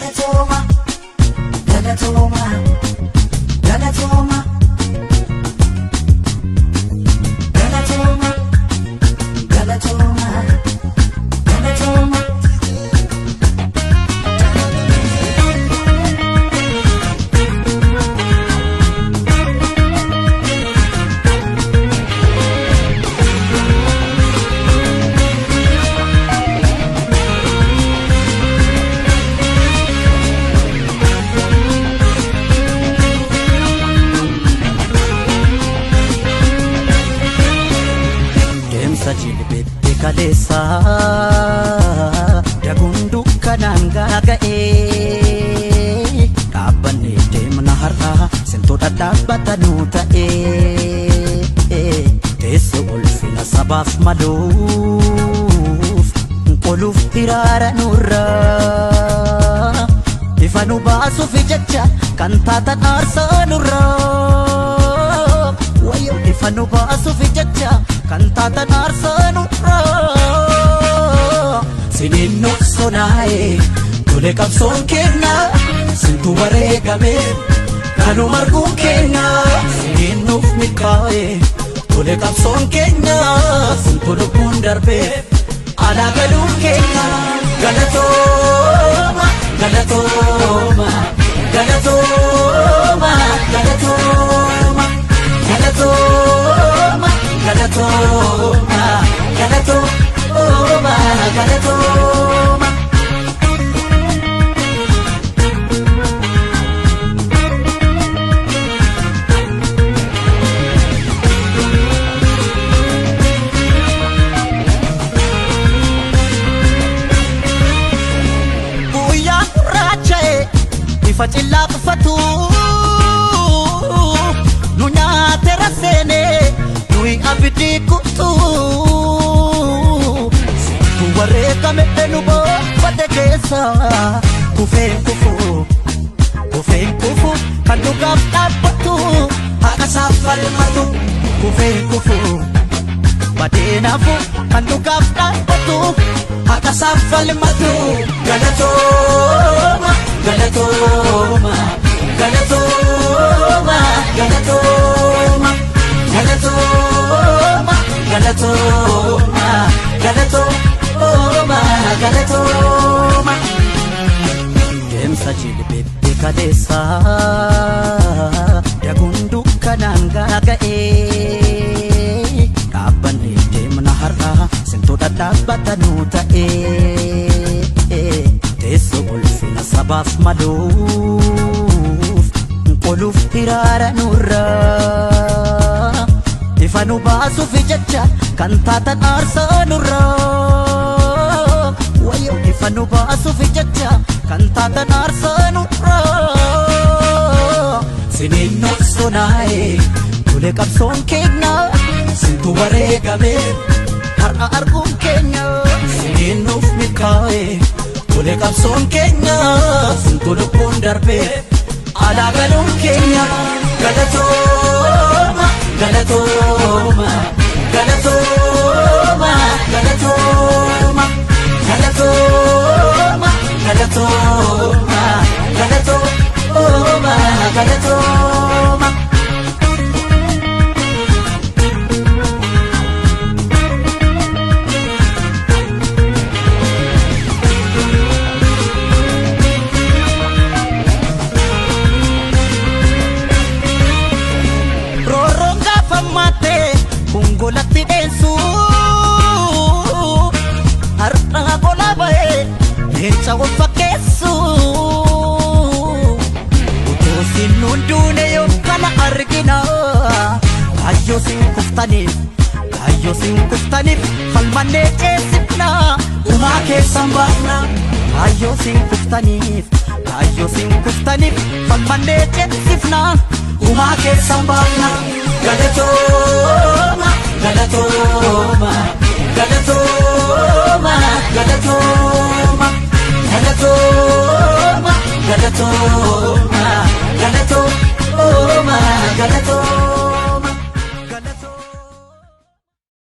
Galatooma, galatooma, galatooma. Galatooma, galatooma, galatooma. Deemsa jilbeetti kaleessa daguun dukkanaan gaaga'ee dhaabbannee deemna har'a sintoota dhaabbatanuu ta'ee teessoo ulfina sabaaf maluuf qoluuf hiraara nurraa ifa nu baasuuf jecha kan taatan aarsaa nurraa wayyo ifa nu baasuuf jecha kan taatan aarsaa nurraa siniin nu sonaa'e tole qabsoon keenya sintu wareegame kanuma arguun keenya siniin nuuf milkaa'e tole qabsoon keenya sintu lubbuun darbe alaa galuun keenya galatooma galatooma galatooma galatooma galatooma galatooma galatooma galatooma. Guyyaa gurraacha'e ifa cillaa uffatu nu nyaate raseene nuyi abidii kuttu sintu wareegame nu boonfate keessa kufeen kufu kufeen kufu kan dhugaaf dhaabbatu haqa isaaf falmatu kufeen kufu badeenaafu kan dhugaaf dhaabbatu haqa isaaf falmatu galatooma galatooma galatooma galatooma galatooma galatooma galatooma galatooma. Deemsa jilbeetti kaleessa daguun dukkanaan gaaga'ee dhaabbannee deemna har'a sintoota dhaabbatanuu ta'ee teessoo ulfina sabaaf maluuf qoluuf hiraara nurraa ifa nu baasuuf jecha kan taatan aarsaa nurraa wayyo ifa nu baasuuf jecha kan taatan aarsaa nurraa siniin nu sonaa'e tole qabsoon keenya sintu wareegame har'a arguun keenya siniin nuuf milkaa'e tole qabsoon keenya sintu lubbuun darbe alaa galuun keenya galatooma galatooma galatooma galatooma galatooma galatooma galatooma galatooma. Roorroon gaafa maattee gongolatti dheensu har'a gola ba'ee leenca wal fakkeessu utuu siin nuun duune yoo kana argina kaayyoo siin kuftaniif kaayyoo siin kuftaniif falmannee ceesifna gumaa keessan baafna kaayyoo siin kuftaniif kaayyoo siin kuftaniif falmannee ceesifna gumaa keessan baafna galatooma galatooma galatooma galatooma galatooma galatooma galatooma galatooma.